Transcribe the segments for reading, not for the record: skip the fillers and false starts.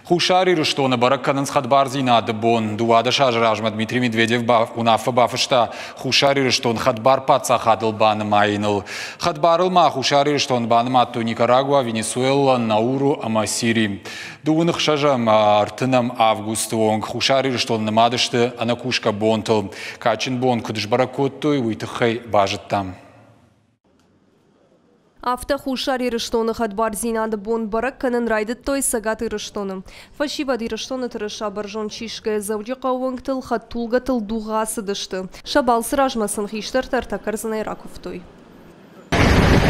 Хуссар Ирыстоны бӕрӕг кӕнынц хӕдбардзинады бон. 12 азы размӕ Дмитрий Медведев уынаффӕ бафыста Хуссар Ирыстон хӕдбар паддзахадыл банымайыныл. Хӕдбарыл ма Хуссар Ирыстон банымадтой Никарагуа, Венесуэла, Науру ӕмӕ Сири. 26 30 августы онг Хуссар Ирыстон нымад сты ӕнӕкусгӕ бонтыл. Кадджын бон куыд сбӕрӕг кодтой, уый тыххӕй базыдтам. Афтӕ Хуссар Ирыстоны хӕдбардзинады бон бӕрӕг кӕнын райдыдтой Цӕгат Ирыстоны. Фӕсивӕд Ирыстоны тырыса бӕрзонд сисгӕйӕ Дзӕуджыхъӕуы уынгтыл хӕдтулгӕтыл дугъы ацыдысты. Сӕ балцы размӕ сын хистӕртӕ ӕртӕ кӕрдзынӕй ракуывтой.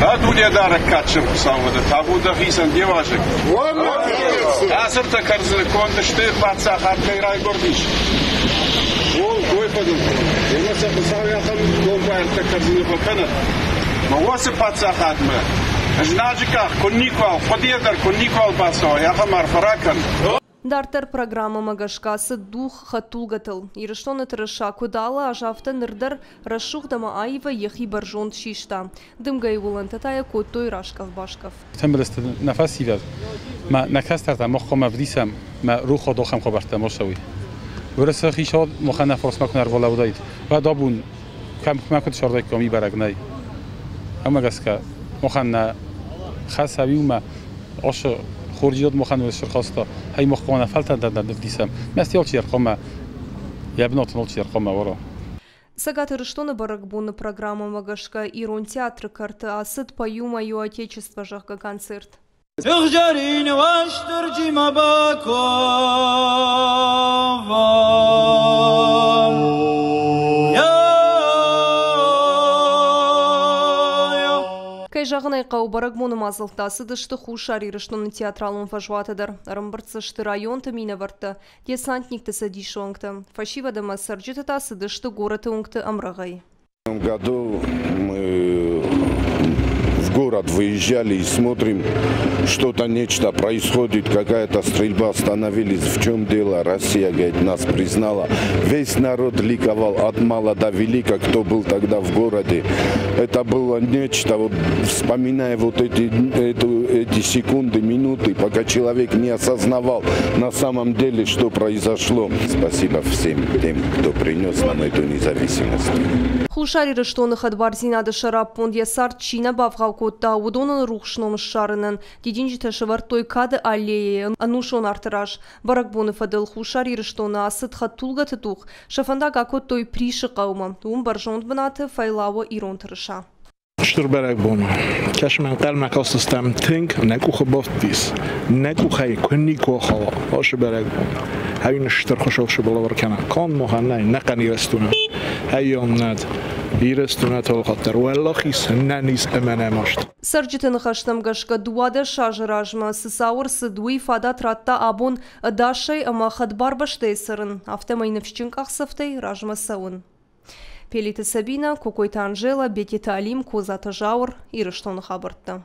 Ӕ Дунедарӕг кадджын Хуыцау уӕдӕ табу дӕхицӕн де уазӕг. Ацы ӕртӕ кӕрдзыны конд сты, паддзахад кӕй райгуырдис, ууыл гой фӕдыл. Ӕмӕ сӕ Хуыцау ахӕм домбай ӕртӕ кӕрдзыны фӕкӕны, мӕ уыцы паддзахадмӕ знаджы къах куы никуал, хъуыдыйӕ дӕр куы никуал бацӕуа, ахӕм арфӕ ракӕн. Дарддӕр программӕмӕ гӕсгӕ цыд дугъ хӕдтулгӕтыл. Ирыстоны тырыса куыд алы аз, афтӕ ныр дӕр рӕсугъд ӕмӕ аивӕй йӕхи бӕрзонд систа. Дымгӕйы уылӕнтӕ та йӕ кодтой раскъӕф-баскъӕф. Фембӕлдысты нӕ фӕсивӕд, ма нӕ кӕстӕртӕ мах хъуамӕ ӕвдисӕм, мӕ руход ахӕм хабӕрттӕ ма цӕуй. Уӕрӕсе хицауад махӕн нӕ фарсмӕ куы нӕ ӕрбалӕудаид, уӕд абон кӕм мӕ куыд сардаиккам, уый бӕрӕг нӕй. Ӕмӕ гӕсгӕ махӕн нӕ хӕс ӕви уымӕ ацы хорздзинад махӕн уӕд сырхаста, хай мах хъуамӕ нӕ фӕлтӕрдӕн дӕр нывдисӕм. Мӕсти алчидӕр хъуамӕ йӕ бынаты алчидӕр хъуамӕ уара. Цӕгат Ирыстоны бӕрӕгбоны программӕмӕ гӕсгӕ Ирон театры кӕрты ацыд «Пою мое Отечество», зӕгъгӕ, концерт. Сыгъзӕрин Уастырджимӕ бакова. Кӕй зӕгъын ӕй хъӕуы, бӕрӕгбоны мадзӕлттӕ ацыдысты Хуссар Ирыстоны театралон фӕзуаты дӕр. Ӕрӕмбырд дзы сты районты минӕвӕрттӕ, десантникты цӕдисы уӕнгтӕ. Фӕсивӕд ӕмӕ цӕрджытӕ та цыдысты горӕты уынгты ӕмрӕгъӕй. В этом году мы в город выезжали и смотрим, что-то нечто происходит, какая-то стрельба, остановились, в чем дело, Россия, говорит, нас признала. Весь народ ликовал от мала до велика, кто был тогда в городе. Это было нечто, вот, вспоминая вот эти секунды, минуты, пока человек не осознавал на самом деле, что произошло. Спасибо всем тем, кто принес нам эту независимость. Хуссар Ирыстоны хӕдбардзинады сӕраппонд йӕ цард чи нӕ бавгъау кодта, уыдонӕн рухс ном ссарынӕн дидинджытӕ сӕвӕрдтой Кады аллеяйы ӕнусон арты раз. Бӕрӕгбоны фӕдыл Хуссар Ирыстоны ацыд хӕдтулгӕты дугъ. Сӕ фӕндаг акодтой Присы хъӕумӕ. Уым бӕрзонд бынаты фӕйлауы ирон тырыса. Стыр бӕрӕгбон. Кӕсӕм ӕнхъӕлмӕ кастыстӕм тынг, нӕ къухы бафтыдис. Нӕ къухӕй куы никуы ахауа ацы бӕрӕгбон. Ӕви стыр хуыцау балӕвар кӕна. Канд махӕн нӕй, нӕхъӕн Ирыстонӕн. Ӕййон нӕд. Ирыстонӕ толхаттӕр уӕлахиз, нӕниз ӕмӕ нӕ маст. Цӕрджыты ныхӕстӕм гӕсгӕ 12 азы размӕ цы цау ӕрцыд, уый фадат радта абон ӕдасӕй ӕмӕ хӕдбар бӕстӕйы цӕрын, афтӕмӕй ныфсджын къахдзӕфтӕй размӕ цӕуын. Пелиты Сабина, Кокойты Анжела, Бететы Алим, Козаты Зауыр, Ирыстоны хабӕрттӕ.